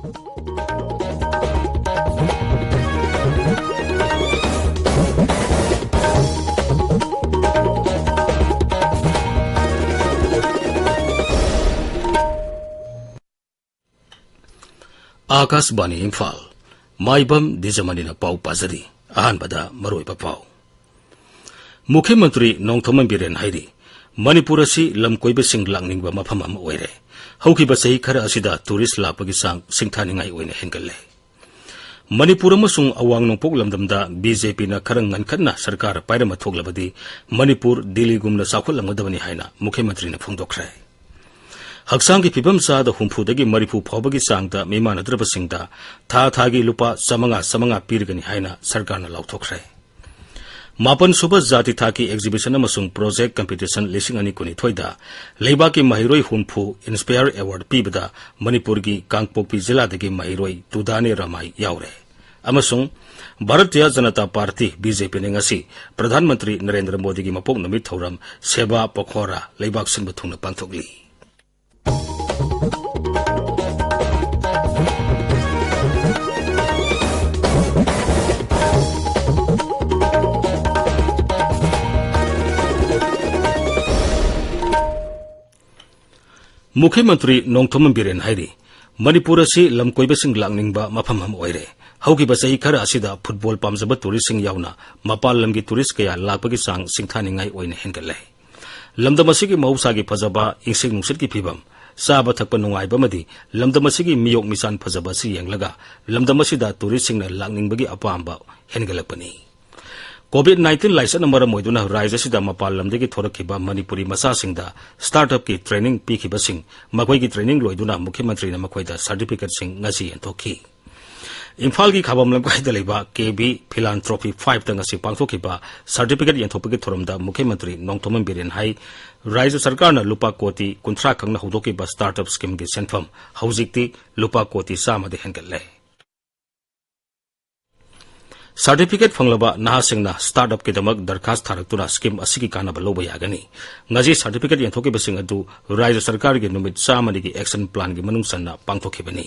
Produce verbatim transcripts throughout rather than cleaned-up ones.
ꯑꯥꯀꯥꯁꯕꯥꯅꯤ ꯏꯝꯐꯥꯜ꯫ ꯃꯥꯏꯕꯝ ꯗꯤꯖꯃꯅꯤꯅ ꯄꯥꯎ ꯄꯥꯖꯔꯤ꯫ ꯑꯍꯥꯟꯕꯗ ꯃꯔꯨꯑꯣꯏꯕ ꯄꯥꯎ꯫ ꯃꯨꯈ꯭ꯌ ꯃꯟꯇ꯭ꯔꯤ ꯅꯣꯡꯊꯣꯝꯕꯝ ꯕꯤꯔꯦꯟ ꯍꯥꯏꯔꯤ, ꯃꯅꯤꯄꯨꯔ ꯑꯁꯤ ꯂꯝ ꯀꯣꯏꯕꯁꯤꯡ ꯂꯥꯛꯅꯤꯡꯕ ꯃꯐꯝ ꯑꯃ ꯑꯣꯏꯔꯦ꯫ ꯍꯧꯈꯤꯕ ꯆꯍꯤ ꯈꯔ ꯑꯁꯤꯗ ꯇꯨꯔꯤꯁ ꯂꯥꯛꯄꯒꯤ ꯆꯥꯡ ꯁꯤꯡꯊꯥꯅꯤꯡꯉꯥꯏ ꯑꯣꯏꯅ ꯍꯦꯟꯒꯠꯂꯦ꯫ ꯃꯅꯤꯄꯨꯔ ꯑꯃꯁꯨꯡ ꯑꯋꯥꯡ ꯅꯣꯡꯄꯣꯛ ꯂꯝꯗꯝꯗ ꯕꯤ ꯖꯦ ꯄꯤꯅ ꯈꯔ ꯉꯟꯈꯠꯅ ꯁꯔꯀꯥꯔ ꯄꯥꯏꯔꯝꯕ ꯊꯣꯛꯂꯕꯗꯤ ꯃꯅꯤꯄꯨꯔ ꯗꯤꯜꯂꯤꯒꯨꯝꯅ ꯆꯥꯎꯈꯠꯂꯝꯒꯗꯕꯅꯤ ꯍꯥꯏꯅ ꯃꯨꯈ꯭ꯌ ꯃꯟꯇ꯭ꯔꯤꯅ ꯐꯣꯡꯗꯣꯛꯈ꯭ꯔꯦ꯫ ꯍꯛꯆꯥꯡꯒꯤ ꯐꯤꯕꯝ ꯆꯥꯗ ꯍꯨꯝꯐꯨꯗꯒꯤ ꯃꯔꯤꯐꯨ ꯐꯥꯎꯕꯒꯤ ꯆꯥꯡꯗ ꯃꯤꯃꯥꯟꯅꯗ꯭ꯔꯕꯁꯤꯡꯗ ꯊꯥ ꯊꯥꯒꯤ ꯂꯨꯄꯥ ꯆꯥꯃꯉꯥ, ꯆꯥꯃꯉꯥ ꯄꯤꯔꯒꯅꯤ ꯍꯥꯏꯅ ꯁꯔꯀꯥꯔꯅ ꯂꯥꯎꯊꯣꯛꯈ꯭ꯔꯦ꯫ ꯃꯥꯄꯟ ꯁꯨꯕ ꯖꯥꯇꯤ ꯊꯥꯛꯀꯤ exhibition ꯑꯃꯁꯨꯡ project competition ꯂꯤꯁꯤꯡ ꯑꯅꯤ ꯀꯨꯟꯅꯤꯊꯣꯏꯗ ꯂꯩꯕꯥꯛꯀꯤ ꯃꯍꯩꯔꯣꯏ ꯍꯨꯝꯐꯨ Inspire Award ꯄꯤꯕꯗ ꯃꯅꯤꯄꯨꯔꯒꯤ ꯀꯥꯡꯄꯣꯛꯄꯤ ꯖꯤꯂꯥꯗꯒꯤ ꯃꯍꯩꯔꯣꯏ ꯇꯨꯗꯥꯅꯦ ꯔꯃꯥꯏ ꯌꯥꯎꯔꯦ꯫ ꯑꯃꯁꯨꯡ Bharatiya Janata party, B J ꯄꯤꯅ ꯉꯁꯤ ꯄ꯭ꯔꯙꯥꯟ ꯃꯟꯇ꯭ꯔꯤ ꯅꯔꯦꯟꯗ꯭ꯔ ꯃꯣꯗꯤꯒꯤ ꯃꯄꯣꯛ ꯅꯨꯃꯤꯠ ꯊꯧꯔꯝ ꯁꯦꯕꯥ ꯄꯈꯣꯔꯥ ꯂꯩꯕꯥꯛ ꯁꯤꯟꯕ ꯊꯨꯡꯅ ꯄꯥꯡꯊꯣꯛꯂꯤ꯫ ꯃꯨꯈ꯭ꯌ ꯃꯟꯇ꯭ꯔꯤ ꯅꯣꯡꯊꯣꯝꯕꯝ ꯕꯤꯔꯦꯟ ꯍꯥꯏꯔꯤ, ꯃꯅꯤꯄꯨꯔ ꯑꯁꯤ ꯂꯝꯀꯣꯏꯕꯁꯤꯡ ꯂꯥꯛꯅꯤꯡꯕ ꯃꯐꯝ ꯑꯃ ꯑꯣꯏꯔꯦ꯫ ꯍꯧꯈꯤꯕ ꯆꯍꯤ ꯈꯔ ꯑꯁꯤꯗ ꯐꯨꯠꯕꯣꯜ ꯄꯥꯝꯖꯕ ꯇꯨꯔꯤꯁꯁꯤꯡ ꯌꯥꯎꯅ ꯃꯄꯥꯟ ꯂꯝꯒꯤ ꯇꯨꯔꯤꯁ ꯀꯌꯥ ꯂꯥꯛꯄꯒꯤ ꯆꯥꯡ ꯁꯤꯡꯊꯥꯅꯤꯡꯉꯥꯏ ꯑꯣꯏꯅ ꯍꯦꯟꯒꯠꯂꯦ꯫ ꯂꯝꯗꯝ ꯑꯁꯤꯒꯤ ꯃꯍꯧꯁꯥꯒꯤ ꯐꯖꯕ, ꯏꯁꯤꯡ ꯅꯨꯡꯁꯤꯠꯀꯤ ꯐꯤꯕꯝ, ꯆꯥꯕ ꯊꯛꯄ ꯅꯨꯡꯉꯥꯏꯕ ꯑꯃꯗꯤ ꯂꯝꯗꯝ ꯑꯁꯤꯒꯤ ꯃꯤꯌꯣꯛ ꯃꯤꯆꯥꯟ ꯐꯖꯕ ꯑꯁꯤ ꯌꯦꯡꯂꯒ ꯂꯝꯗꯝ ꯑꯁꯤꯗ ꯇꯨꯔꯤꯁꯁꯤꯡꯅ ꯂꯥꯛꯅꯤꯡꯕꯒꯤ ꯑꯄꯥꯝꯕ ꯍꯦꯟꯒꯠꯂꯛꯄꯅꯤ꯫ COVID nineteen ꯂꯥꯏꯆꯠꯅ ꯃꯔꯝ ꯑꯣꯏꯗꯨꯅ ꯔꯥꯖ꯭ꯌ ꯑꯁꯤꯗ ꯃꯄꯥꯟ ꯂꯝꯗꯒꯤ ꯊꯣꯔꯛꯈꯤꯕ ꯃꯅꯤꯄꯨꯔꯤ ꯃꯆꯥꯁꯤꯡꯗ startup ꯀꯤ training ꯄꯤꯈꯤꯕꯁꯤꯡ, ꯃꯈꯣꯏꯒꯤ training ꯂꯣꯏꯗꯨꯅ ꯃꯨꯈ꯭ꯌ ꯃꯟꯇ꯭ꯔꯤꯅ ꯃꯈꯣꯏꯗ certificate ꯁꯤꯡ ꯉꯁꯤ ꯌꯦꯟꯊꯣꯛꯈꯤ꯫ ꯏꯝꯐꯥꯜꯒꯤ ꯈꯥꯕꯝ ꯂꯝꯈꯥꯏꯗ ꯂꯩꯕ ꯀꯦ ꯕꯤ Philanthropy five ꯇ ꯉꯁꯤ ꯄꯥꯡꯊꯣꯛꯈꯤꯕ certificate ꯌꯦꯟꯊꯣꯛꯄꯒꯤ ꯊꯧꯔꯝꯗ ꯃꯨꯈ꯭ꯌ ꯃꯟꯇ꯭ꯔꯤ ꯅꯣꯡꯊꯣꯝꯕꯝ ꯕꯤꯔꯦꯟ ꯍꯥꯏ, ꯔꯥꯖ꯭ꯌ ꯁꯔꯀꯥꯔꯅ ꯂꯨꯄꯥ ꯀꯣꯇꯤ ꯀꯨꯟꯊ꯭ꯔꯥ ꯈꯛꯅ ꯍꯧꯗꯣꯛꯈꯤꯕ startup scheme ꯒꯤ ꯁꯦꯟꯐꯝ ꯍꯧꯖꯤꯛꯇꯤ ꯂꯨꯄꯥ ꯀꯣꯇꯤ ꯆꯥꯝꯃꯗ ꯍꯦꯟꯒꯠꯂꯦ꯫ Certificate ꯐꯪꯂꯕ ꯅꯍꯥꯁꯤꯡꯅ startup ꯀꯤꯗꯃꯛ ꯗꯔꯈꯥꯁ ꯊꯥꯔꯛꯇꯨꯅ scheme ꯑꯁꯤꯒꯤ ꯀꯥꯟꯅꯕ ꯂꯧꯕ ꯌꯥꯒꯅꯤ꯫ ꯉꯁꯤ certificate ꯌꯦꯟꯊꯣꯛꯈꯤꯕꯁꯤꯡ ꯑꯗꯨ ꯔꯥꯖ꯭ꯌ ꯁꯔꯀꯥꯔꯒꯤ ꯅꯨꯃꯤꯠ ꯆꯥꯝꯃꯅꯤꯒꯤ action plan ꯒꯤ ꯃꯅꯨꯡ ꯆꯟꯅ ꯄꯥꯡꯊꯣꯛꯈꯤꯕꯅꯤ꯫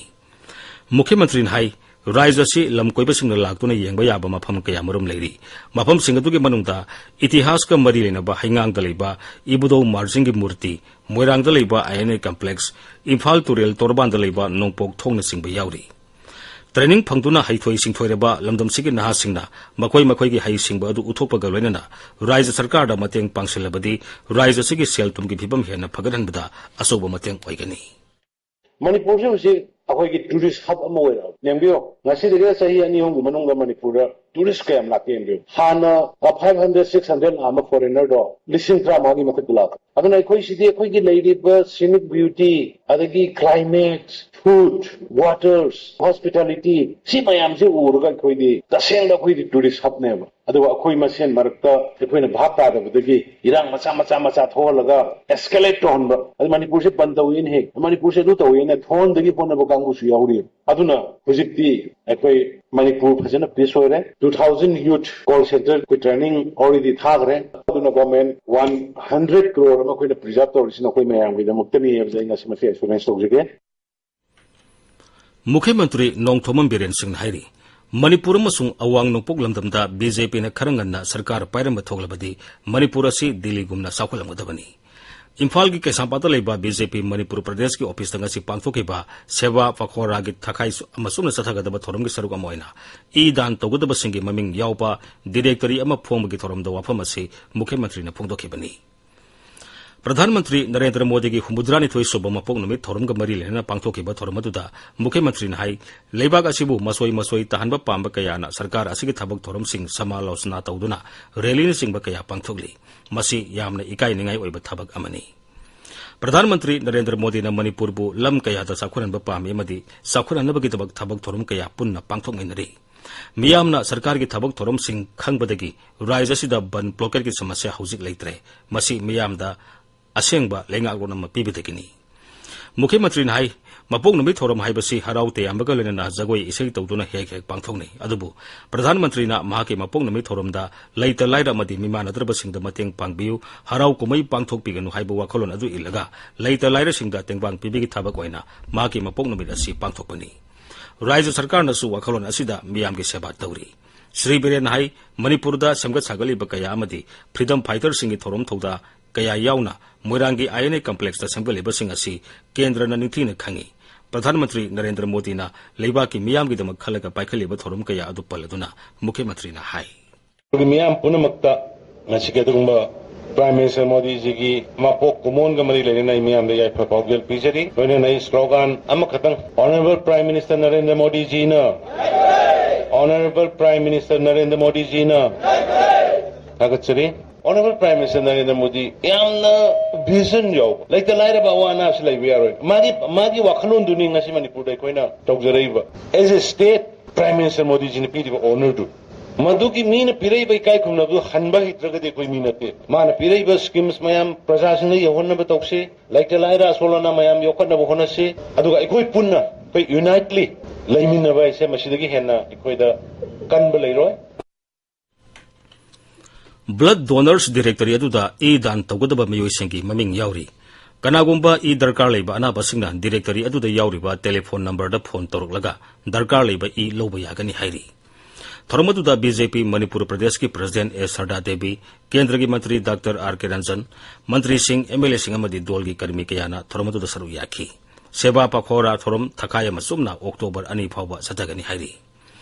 ꯃꯨꯈ꯭ꯌ ꯃꯟꯇ꯭ꯔꯤꯅ ꯍꯥꯏ, ꯔꯥꯏꯖ꯭ꯌ ꯑꯁꯤ ꯂꯝ ꯀꯣꯏꯕꯁꯤꯡꯅ ꯂꯥꯛꯇꯨꯅ ꯌꯦꯡꯕ ꯌꯥꯕ ꯃꯐꯝ ꯀꯌꯥꯃꯔꯨꯝ ꯂꯩꯔꯤ꯫ ꯃꯐꯝꯁꯤꯡ ꯑꯗꯨꯒꯤ ꯃꯅꯨꯡꯗ ꯏꯇꯤꯍꯥꯁꯀ ꯃꯔꯤ ꯂꯩꯅꯕ ꯍꯩꯉꯥꯡꯗ ꯂꯩꯕ ꯏꯕꯨꯙꯧ ꯃꯥꯔꯖꯤꯡꯒꯤ ꯃꯨꯔꯇꯤ, ꯃꯣꯏꯔꯥꯡꯗ ꯂꯩꯕ INA complex, ꯏꯝꯐꯥꯜ ꯇꯨꯔꯦꯜ ꯇꯣꯔꯕꯥꯟꯗ ꯂꯩꯕ ꯅꯣꯡꯄꯣꯛ ꯊꯣꯡꯅꯆꯤꯡꯕ ꯌꯥꯎꯔꯤ꯫ Training ꯐꯪꯗꯨꯅ ꯍꯩꯊꯣꯏ ꯁꯤꯡꯊꯣꯏꯔꯕ ꯂꯝꯗꯝꯁꯤꯒꯤ ꯅꯍꯥꯁꯤꯡꯅ ꯃꯈꯣꯏ ꯃꯈꯣꯏꯒꯤ ꯍꯩꯁꯤꯡꯕ ꯑꯗꯨ ꯎꯠꯊꯣꯛꯄꯒ ꯂꯣꯏꯅꯅ ꯔꯥꯏꯖ꯭ꯌ ꯁꯔꯀꯥꯔꯗ ꯃꯇꯦꯡ ꯄꯥꯡꯁꯤꯜꯂꯕꯗꯤ ꯔꯥꯏꯖ꯭ꯌ ꯑꯁꯤꯒꯤ ꯁꯦꯜ ꯊꯨꯝꯒꯤ ꯐꯤꯕꯝ ꯍꯦꯟꯅ ꯐꯒꯠꯍꯟꯕꯗ ꯑꯆꯧꯕ ꯃꯇꯦꯡ ꯑꯣꯏꯒꯅꯤ꯫ ꯃꯅꯤꯄꯨꯔꯁꯦ ꯍꯧꯖꯤꯛ ꯑꯩꯈꯣꯏꯒꯤ tourist hub ꯑꯃ ꯑꯣꯏꯔꯛꯑꯕ꯫ ꯌꯦꯡꯕꯤꯌꯣ, ꯉꯁꯤꯗꯒꯤ ꯆꯍꯤ ꯑꯅꯤ ꯑꯍꯨꯝꯒꯤ ꯃꯅꯨꯡꯗ ꯃꯅꯤꯄꯨꯔꯗ tourist ꯀꯌꯥꯝ ꯂꯥꯛꯀꯦ ꯌꯦꯡꯕꯤꯌꯨ꯫ ꯍꯥꯟꯅ five hundred, six hundred ꯂꯥꯛꯑꯝꯕ foreignerꯗꯣ ꯂꯤꯁꯤꯡ ꯇꯔꯥꯃꯉꯥꯒꯤ ꯃꯊꯛꯇ ꯂꯥꯛꯈ꯭ꯔꯦ꯫ ꯑꯗꯨꯅ ꯑꯩꯈꯣꯏ ꯁꯤꯗꯤ ꯑꯩꯈꯣꯏꯒꯤ ꯂꯩꯔꯤꯕ scenic beauty, ꯑꯗꯒꯤ climate, food, waters, hospitality, ꯁꯤ ꯃꯌꯥꯝꯁꯦ ꯎꯔꯒ ꯑꯩꯈꯣꯏꯗꯤ ꯇꯁꯦꯡꯅ ꯑꯩꯈꯣꯏꯗꯤ tourist hubꯅꯦꯕ꯫ ꯑꯗꯨꯒ ꯑꯩꯈꯣꯏ ꯃꯁꯦꯟ ꯃꯔꯛꯇ ꯑꯩꯈꯣꯏꯅ ꯚꯥꯞ ꯇꯥꯗꯕꯗꯒꯤ ꯏꯔꯥꯡ ꯃꯆꯥ ꯃꯆꯥ ꯃꯆꯥ ꯊꯣꯛꯍꯜꯂꯒ escalate ꯇꯧꯍꯟꯕ, ꯑꯗꯨ ꯃꯅꯤꯄꯨꯔꯁꯦ ꯕꯟ ꯇꯧꯋꯦꯅ ꯍꯦꯛ, ꯃꯅꯤꯄꯨꯔꯁꯦ ꯑꯗꯨ ꯇꯧꯋꯦꯅ ꯊꯣꯛꯍꯟꯗꯒꯤ ꯍꯣꯠꯅꯕ ꯀꯥꯡꯕꯨꯁꯨ ꯌꯥꯎꯔꯤ꯫ ꯑꯗꯨꯅ ꯍꯧꯖꯤꯛꯇꯤ ꯑꯩꯈꯣꯏ ꯃꯅꯤꯄꯨꯔ ꯐꯖꯅ peace ꯑꯣꯏꯔꯦ꯫ Two thousand youth call centre ꯑꯩꯈꯣꯏ training already ꯊꯥꯈ꯭ꯔꯦ꯫ ꯑꯗꯨꯅ government one hundred crore ꯑꯃ ꯑꯩꯈꯣꯏꯅ preserve ꯇꯧꯔꯤꯁꯤꯅ ꯑꯩꯈꯣꯏ ꯃꯌꯥꯝꯒꯤꯗꯃꯛꯇꯅꯤ ꯍꯥꯏꯕꯁꯦ ꯑꯩ ꯉꯁꯤ ꯃꯁꯤ assurance ꯇꯧꯖꯒꯦ꯫ ꯃꯨꯈ꯭ꯌ ꯃꯟꯇ꯭ꯔꯤ ꯅꯣꯡꯊꯣꯝꯕꯝ ꯕꯤꯔꯦꯟ ꯁꯤꯡꯅ ꯍꯥꯏꯔꯤ, ꯃꯅꯤꯄꯨꯔ ꯑꯃꯁꯨꯡ ꯑꯋꯥꯡ ꯅꯣꯡꯄꯣꯛ ꯂꯝꯗꯝꯗ BJPꯅ ꯈꯔ ꯉꯟꯅ ꯁꯔꯀꯥꯔ ꯄꯥꯏꯔꯝꯕ ꯊꯣꯛꯂꯕꯗꯤ ꯃꯅꯤꯄꯨꯔ ꯑꯁꯤ ꯗꯤꯜꯂꯤꯒꯨꯝꯅ ꯆꯥꯎꯈꯠꯂꯝꯒꯗꯕꯅꯤ꯫ ꯏꯝꯐꯥꯜꯒꯤ ꯀꯩꯁꯥꯝꯄꯥꯠꯇ ꯂꯩꯕ BJP ꯃꯅꯤꯄꯨꯔ ꯄ꯭ꯔꯗꯦꯁꯀꯤ ꯑꯣꯐꯤꯁꯇ ꯉꯁꯤ ꯄꯥꯡꯊꯣꯛꯈꯤꯕ ꯁꯦꯕꯥ ꯄꯈꯣꯔꯥꯒꯤ ꯊꯥꯈꯥꯏ ꯑꯃ ꯆꯨꯝꯅ ꯆꯠꯊꯒꯗꯕ ꯊꯧꯔꯝꯒꯤ ꯁꯔꯨꯛ ꯑꯃ ꯑꯣꯏꯅ ꯏ ꯗꯥꯟ ꯇꯧꯒꯗꯕꯁꯤꯡꯒꯤ ꯃꯃꯤꯡ ꯌꯥꯎꯕ directory ꯑꯃ ꯐꯣꯡꯕꯒꯤ ꯊꯧꯔꯝꯗ ꯋꯥꯐꯝ ꯑꯁꯤ ꯃꯨꯈ꯭ꯌ ꯃꯟꯇ꯭ꯔꯤꯅ ꯐꯣꯡꯗꯣꯛꯈꯤꯕꯅꯤ꯫ ꯄ꯭ꯔꯙꯥꯟ ꯃꯟꯇ꯭ꯔꯤ ꯅꯔꯦꯟꯗ꯭ꯔ ꯃꯣꯗꯤꯒꯤ ꯍꯨꯝꯐꯨꯇꯔꯥꯅꯤꯊꯣꯏ ꯁꯨꯕ ꯃꯄꯣꯛ ꯅꯨꯃꯤꯠ ꯊꯧꯔꯝꯒ ꯃꯔꯤ ꯂꯩꯅꯅ ꯄꯥꯡꯊꯣꯛꯈꯤꯕ ꯊꯧꯔꯝ ꯑꯗꯨꯗ ꯃꯨꯈ꯭ꯌ ꯃꯟꯇ꯭ꯔꯤꯅ ꯍꯥꯏ, ꯂꯩꯕꯥꯛ ꯑꯁꯤꯕꯨ ꯃꯁꯣꯏ ꯃꯁꯣꯏ ꯇꯥꯍꯟꯕ ꯄꯥꯝꯕ ꯀꯌꯥꯅ ꯁꯔꯀꯥꯔ ꯑꯁꯤꯒꯤ ꯊꯕꯛ ꯊꯧꯔꯝꯁꯤꯡ ꯁꯃꯥꯂꯣꯆꯅꯥ ꯇꯧꯗꯨꯅ ꯔꯦꯂꯤꯅꯆꯤꯡꯕ ꯀꯌꯥ ꯄꯥꯡꯊꯣꯛꯂꯤ꯫ ꯃꯁꯤ ꯌꯥꯝꯅ ꯏꯀꯥꯏꯅꯤꯡꯉꯥꯏ ꯑꯣꯏꯕ ꯊꯕꯛ ꯑꯃꯅꯤ꯫ ꯄ꯭ꯔꯙꯥꯟ ꯃꯟꯇ꯭ꯔꯤ ꯅꯔꯦꯟꯗ꯭ꯔ ꯃꯣꯗꯤꯅ ꯃꯅꯤꯄꯨꯔꯕꯨ ꯂꯝ ꯀꯌꯥꯗ ꯆꯥꯎꯈꯠꯍꯟꯕ ꯄꯥꯝꯃꯤ ꯑꯃꯗꯤ ꯆꯥꯎꯈꯠꯍꯟꯅꯕꯒꯤꯗꯃꯛ ꯊꯕꯛ ꯊꯧꯔꯝ ꯀꯌꯥ ꯄꯨꯟꯅ ꯄꯥꯡꯊꯣꯛꯃꯤꯟꯅꯔꯤ꯫ ꯃꯤꯌꯥꯝꯅ ꯁꯔꯀꯥꯔꯒꯤ ꯊꯕꯛ ꯊꯧꯔꯝꯁꯤꯡ ꯈꯪꯕꯗꯒꯤ ꯔꯥꯖ꯭ꯌ ꯑꯁꯤꯗ ꯕꯟ ꯕ꯭ꯂꯣꯀꯦꯠꯀꯤ ꯁꯃꯁ꯭ꯌꯥ ꯍꯧꯖꯤꯛ ꯂꯩꯇ꯭ꯔꯦ꯫ ꯃꯁꯤ ꯃꯤꯌꯥꯝꯗ ꯑꯁꯦꯡꯕ ꯂꯩꯉꯥꯛꯂꯣꯟ ꯑꯃ ꯄꯤꯕꯗꯒꯤꯅꯤ꯫ ꯃꯨꯈ꯭ꯌ ꯃꯟꯇ꯭ꯔꯤꯅ ꯍꯥꯏ, ꯃꯄꯣꯛ ꯅꯨꯃꯤꯠ ꯊꯧꯔꯝ ꯍꯥꯏꯕꯁꯤ ꯍꯔꯥꯎ ꯇꯌꯥꯝꯕꯒ ꯂꯣꯏꯅꯅ ꯖꯒꯣꯏ ꯏꯁꯩ ꯇꯧꯗꯨꯅ ꯍꯦꯛ ꯍꯦꯛ ꯄꯥꯡꯊꯣꯛꯅꯩ꯫ ꯑꯗꯨꯕꯨ ꯄ꯭ꯔꯙꯥꯟ ꯃꯟꯇ꯭ꯔꯤꯅ ꯃꯍꯥꯛꯀꯤ ꯃꯄꯣꯛ ꯅꯨꯃꯤꯠ ꯊꯧꯔꯝꯗ ꯂꯩꯇ ꯂꯥꯏꯔ ꯑꯃꯗꯤ ꯃꯤꯃꯥꯟꯅꯗ꯭ꯔꯕꯁꯤꯡꯗ ꯃꯇꯦꯡ ꯄꯥꯡꯕꯤꯌꯨ, ꯍꯔꯥꯎ ꯀꯨꯝꯍꯩ ꯄꯥꯡꯊꯣꯛꯄꯤꯒꯅꯨ ꯍꯥꯏꯕ ꯋꯥꯈꯜꯂꯣꯟ ꯑꯗꯨ ꯏꯜꯂꯒ ꯂꯩꯇ ꯂꯥꯏꯔꯁꯤꯡꯗ ꯇꯦꯡꯕꯥꯡ ꯄꯤꯕꯒꯤ ꯊꯕꯛ ꯑꯣꯏꯅ ꯃꯍꯥꯛꯀꯤ ꯃꯄꯣꯛ ꯅꯨꯃꯤꯠ ꯑꯁꯤ ꯄꯥꯡꯊꯣꯛꯄꯅꯤ꯫ ꯔꯥꯖ꯭ꯌ ꯁꯔꯀꯥꯔꯅꯁꯨ ꯋꯥꯈꯜꯂꯣꯟ ꯑꯁꯤꯗ ꯃꯤꯌꯥꯝꯒꯤ ꯁꯦꯕꯥ ꯇꯧꯔꯤ꯫ ꯁ꯭ꯔꯤ ꯕꯤꯔꯦꯟꯅ ꯍꯥꯏ, ꯃꯅꯤꯄꯨꯔꯗ ꯁꯦꯝꯒꯠ ꯁꯥꯒꯠꯂꯤꯕ ꯀꯌꯥ ꯑꯃꯗꯤ freedom fighterꯁꯤꯡꯒꯤ ꯊꯧꯔꯝ ꯊꯧꯗꯥ ꯀꯌꯥ ꯌꯥꯎꯅ ꯃꯣꯏꯔꯥꯡꯒꯤ I N A complexꯇ ꯁꯦꯝꯒꯠꯂꯤꯕꯁꯤꯡ ꯑꯁꯤ ꯀꯦꯟꯗ꯭ꯔꯅ ꯅꯤꯡꯊꯤꯅ ꯈꯪꯏ꯫ ꯄ꯭ꯔꯙꯥꯟ ꯃꯟꯇ꯭ꯔꯤ ꯅꯔꯦꯟꯗ꯭ꯔ ꯃꯣꯗꯤꯅ ꯂꯩꯕꯥꯛꯀꯤ ꯃꯤꯌꯥꯝꯒꯤꯗꯃꯛ ꯈꯜꯂꯒ ꯄꯥꯏꯈꯠꯂꯤꯕ ꯊꯧꯔꯝ ꯀꯌꯥ ꯑꯗꯨ ꯄꯜꯂꯗꯨꯅ ꯃꯨꯈ꯭ꯌ ꯃꯟꯇ꯭ꯔꯤꯅ ꯍꯥꯏ꯫ ꯑꯩꯈꯣꯏꯒꯤ ꯃꯤꯌꯥꯝ ꯄꯨꯝꯅꯃꯛꯇ ꯉꯁꯤꯒꯤ ꯑꯗꯨꯒꯨꯝꯕ Prime Minister ꯃꯣꯗꯤꯖꯤꯒꯤ ꯃꯄꯣꯛ ꯀꯨꯝꯑꯣꯟꯒ ꯃꯔꯤ ꯂꯩꯅꯅ ꯑꯩ ꯃꯤꯌꯥꯝꯗ ꯌꯥꯏꯐ ꯄꯥꯎꯖꯦꯜ ꯄꯤꯖꯔꯤ꯫ ꯂꯣꯏꯅꯅ ꯑꯩ slogan ꯑꯃꯈꯛꯇꯪ, Honourable Prime Minister Narendra ꯃꯣꯗꯤꯖꯤꯅ, Honourable Prime Minister Narendra ꯃꯣꯗꯤꯖꯤꯅ꯫ ꯊꯥꯒꯠꯆꯔꯤ꯫ Honourable Prime Minister Narendra Modi ꯌꯥꯝꯅ vision ꯌꯥꯎꯕ, ꯂꯩꯇ ꯂꯥꯏꯔꯕ ꯑꯋꯥ ꯑꯅꯥꯁꯨ ꯂꯩꯕ ꯌꯥꯔꯣꯏ꯫ ꯃꯥꯒꯤ, ꯃꯥꯒꯤ ꯋꯥꯈꯜꯂꯣꯟꯗꯨꯅꯤ ꯉꯁꯤ ꯃꯅꯤꯄꯨꯔꯗ ꯑꯩꯈꯣꯏꯅ ꯇꯧꯖꯔꯛꯏꯕ꯫ As a state, Prime Minister ꯃꯣꯗꯤꯖꯤꯅ ꯄꯤꯔꯤꯕ honourꯗꯨ, ꯃꯗꯨꯒꯤ ꯃꯤꯅ ꯄꯤꯔꯛꯏꯕ ꯏꯀꯥꯏ ꯈꯨꯝꯅꯕꯗꯨ ꯍꯟꯕ ꯍꯩꯇ꯭ꯔꯒꯗꯤ ꯑꯩꯈꯣꯏ ꯃꯤ ꯅꯠꯇꯦ꯫ ꯃꯥꯅ ꯄꯤꯔꯛꯏꯕ schemes ꯃꯌꯥꯝ ꯄ꯭ꯔꯖꯥꯁꯤꯡꯗ ꯌꯧꯍꯟꯅꯕ ꯇꯧꯁꯤ, ꯂꯩꯇ ꯂꯥꯏꯔ ꯑꯁꯣꯜ ꯑꯅꯥ ꯃꯌꯥꯝ ꯌꯣꯛꯈꯠꯅꯕ ꯍꯣꯠꯅꯁꯤ, ꯑꯗꯨꯒ ꯑꯩꯈꯣꯏ ꯄꯨꯟꯅ, ꯑꯩꯈꯣꯏ unitely ꯂꯩꯃꯤꯟꯅꯕ ꯍꯥꯏꯁꯦ ꯃꯁꯤꯗꯒꯤ ꯍꯦꯟꯅ ꯑꯩꯈꯣꯏꯗ ꯀꯟꯕ ꯂꯩꯔꯣꯏ꯫ Blood Donors Directory ꯑꯗꯨꯗ ꯏ ꯗꯥꯟ ꯇꯧꯒꯗꯕ ꯃꯤꯑꯣꯏꯁꯤꯡꯒꯤ ꯃꯃꯤꯡ ꯌꯥꯎꯔꯤ꯫ ꯀꯅꯥꯒꯨꯝꯕ ꯏ ꯗꯔꯀꯥꯔ ꯂꯩꯕ ꯑꯅꯥꯕꯁꯤꯡꯅ directory ꯑꯗꯨꯗ ꯌꯥꯎꯔꯤꯕ telephone numberꯗ phone ꯇꯧꯔꯛꯂꯒ ꯗꯔꯀꯥꯔ ꯂꯩꯕ ꯏ ꯂꯧꯕ ꯌꯥꯒꯅꯤ ꯍꯥꯏꯔꯤ꯫ ꯊꯧꯔꯝ ꯑꯗꯨꯗ B J P ꯃꯅꯤꯄꯨꯔ ꯄ꯭ꯔꯗꯦꯁꯀꯤ President ꯑꯦꯁ ꯁꯔꯗꯥ ꯗꯦꯕꯤ, ꯀꯦꯟꯗ꯭ꯔꯒꯤ ꯃꯟꯇ꯭ꯔꯤ ꯗꯥꯛꯇꯔ ꯑꯥꯔ ꯀꯦ ꯔꯟꯖꯟ, ꯃꯟꯇ꯭ꯔꯤꯁꯤꯡ, M L Aꯁꯤꯡ ꯑꯃꯗꯤ ꯗꯣꯜꯒꯤ ꯀꯔꯃꯤ ꯀꯌꯥꯅ ꯊꯧꯔꯝ ꯑꯗꯨꯗ ꯁꯔꯨꯛ ꯌꯥꯈꯤ꯫ ꯁꯦꯕꯥ ꯄꯈꯧꯔꯥ ꯊꯧꯔꯝ ꯊꯥꯈꯥꯏ ꯑꯃ ꯆꯨꯞꯅ October ꯑꯅꯤ ꯐꯥꯎꯕ ꯆꯠꯊꯒꯅꯤ ꯍꯥꯏꯔꯤ꯫